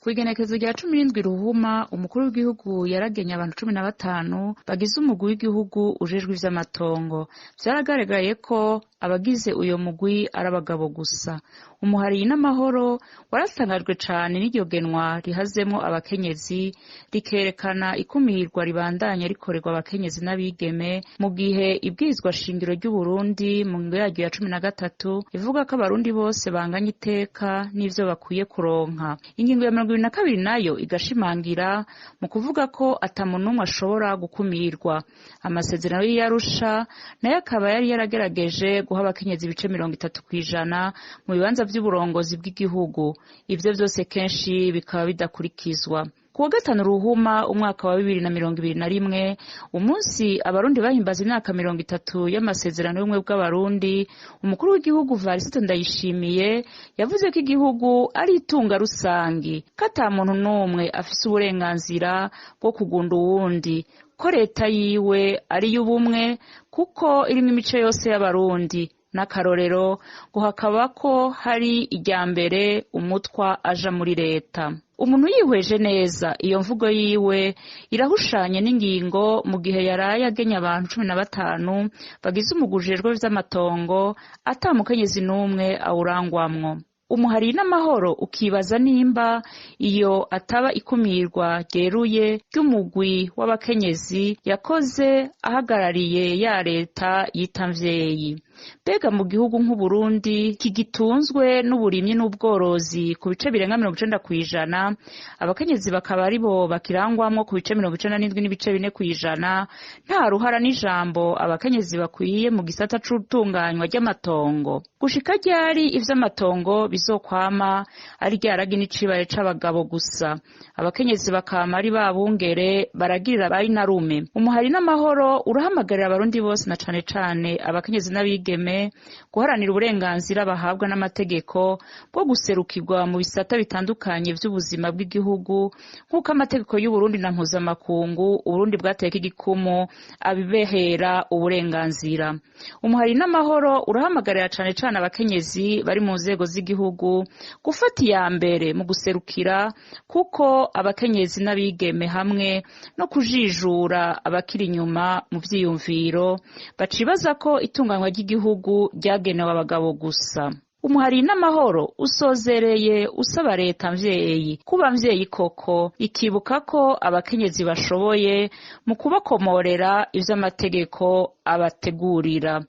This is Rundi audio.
Kw'igenekerezo rya 17 Ruhuma, umukuru w'igihugu yaragenye abantu 15 bagize umugwi w'igihugu ujejwe ivy'amatongo. Vyaragaragaye ko abagize uyo mugwi ari abagabo gusa. Umuhari n'amahoro waratangajwe cane n'iryo genwa rihazemwo abakenyezi, rikerekana ikumirwa ribandanya rikorerwa abakenyezi n'abigeme, mu gihe ibwirizwa shingiro ry'Uburundi mu ngingo yaryo ya 13 ivuga ko abarundi bose banganya iteka n'ivyo bakwiye kuronka. Ingingo ya 22 nayo igashimangira mu kuvuga ko ata muntu n'umwe ashobora gukumirwa. Amasezerano y'Arusha nayo akaba yari yaragerageje guha abakenyezi ibice 30% mu bibanza vy'uburongozi bw'igihugu. Ivyo vyose kenshi bikaba bidakurikizwa. Kuwa gatanu Ruhuma umwaka wa 2021, umunsi abarundi bahimbaza imyaka 30 y'amasezerano y'ubumwe bw'abarundi, umukuru w'igihugu Varisito Ndayishimiye yavuze ko igihugu ari itunga rusangi, ko ata muntu n'umwe afise uburenganzira bwo kugunda uwundi, ko leta yiwe ari iy'ubumwe kuko irimwo imice yose y'abarundi. N'akarorero ngo hakaba ko hari irya mbere umutwa aja muri leta. Umuntu yihweje neza iyo mvugo yiwe irahushanye n'ingingo mu gihe yaraye agenya abantu 15 bagize umugwi ujejwe vy'amatongo ata mukenyezi n'umwe awurangwamwo. Umuhari n'amahoro ukibaza nimba iyo ataba ikumirwa ryeruye ry'umugwi w'abakenyezi yakoze ahagarariye ya leta yita mvyeyi. Mbega mu gihugu nk'Uburundi kigitunzwe n'uburimyi n'ubworozi ku bice birenga 90%, abakenyezi bakaba aribo bakirangwamwo ku bice 97.4%, nta ruhara n'ijambo abakenyezi bakwiye mu gisata c'utunganywa ry'amatongo. Gushika ryari ivy'amatongo bizokwama ari ryaragi n'icibare c'abagabo gusa, abakenyezi bakama ari ba bungere baragirira bari na rume. Umuhari n'amahoro urahamagarira abarundi bose na cane cane abakenyezi n'abigeme guharanira uburenganzira bahabwa n'amategeko bwo guserukirwa mu bisata bitandukanye vy'ubuzima bw'igihugu, nk'uko amategeko y'Uburundi na mpuzamakungu Uburundi bwateyeko igikumu abibehera uburenganzira. Umuhari n'amahoro urahamagarira cane cane abakenyezi bari mu nzego z'igihugu gufata iya mbere mu guserukira, kuko abakenyezi n'abigeme hamwe no kujijura abakiri inyuma mu vyiyumviro bacibaza ko itunganywa ry'igihugu ryagenewe abagabo gusa. Umuhari n'amahoro usozereye usaba leta mvyeyi kuba mvyeyi koko, ikibuka ko abakenyezi bashoboye mu kubakomorera ivy'amategeko abategurira.